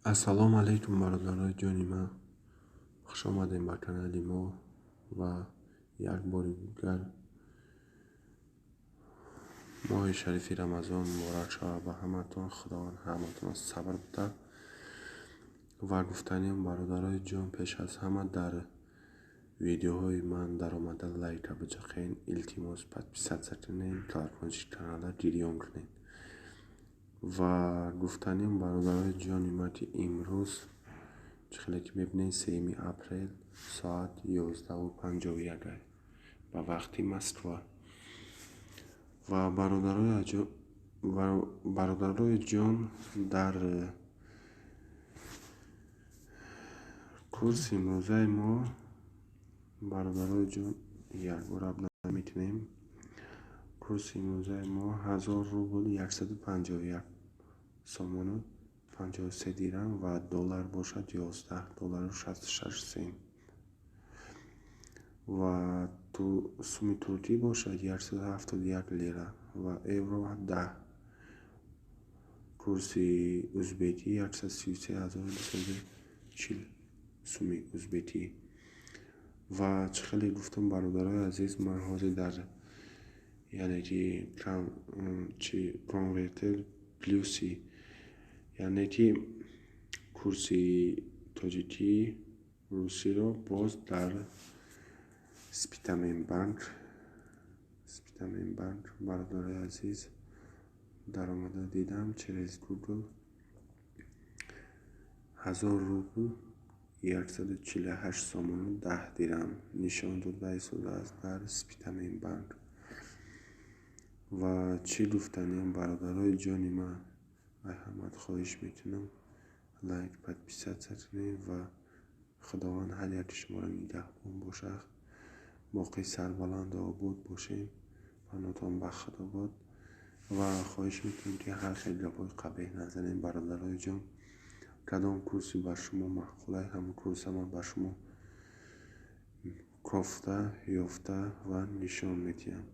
Ассалому алайкум, бародарои ҷони ман, хуш омадем ба канали мо ва як бори дигар моҳи шарифи Рамазон муборак шавад ба ҳаматон. Худованд ҳаматонро сабр бидиҳад. Ва гуфтаниам, бародарои ҷон, пеш аз ҳама дар видеоҳои ман даромада лайка биҷақен, илтимос, подписаться кунед, колокольчик канала гирён кунед. Ва гуфтаниам, бародарои ҷони ман, ки имрӯз, чӣ хеле ки мебинед, 3 апрел, соат 11:51 ба вақти Москва. Ва бародарои ҷон, дар курси имрӯзаи мо, бародарои ҷон, якбора мекунем. Курси имрӯзаи мо: 1000 рубл 151 сомону 53 дирам ва доллар бошад 11 доллару 66 сент ва суми туркӣ бошад 171 лира ва евро 10. Курси узбекӣ 133 240 суми узбекӣ. Ва чӣ хеле гуфтам, бародарои азиз, ман ҳозир дар, яъне ки чи, конвертер плюси, яъне ки курси тоҷикӣ русиро боз дар Спитаменбанк, Спитаменбанк, бародарои азиз, даромада дидам через Гугл: 1000 рубл 148 сомону 10 дирам нишон дода истодааст дар Спитаменбанк. Ва чӣ гуфтаниам, бародарои ҷони ман, аз ҳамат хоҳиш мекунам, лайк, подписаться кунед ва Худованд ҳар яки шуморо нигаҳбон бошад. Боқӣ сарбаланду обод бошед, паноҳтон ба Худо бод. Ва хоҳиш мекунем, ки ҳар хел гапҳои қабеҳ назанем, бародарои ҷон. Кадом курси ба шумо маъқулай, ҳамон курса ман ба шумо кофта ёфта ва нишон медиҳам.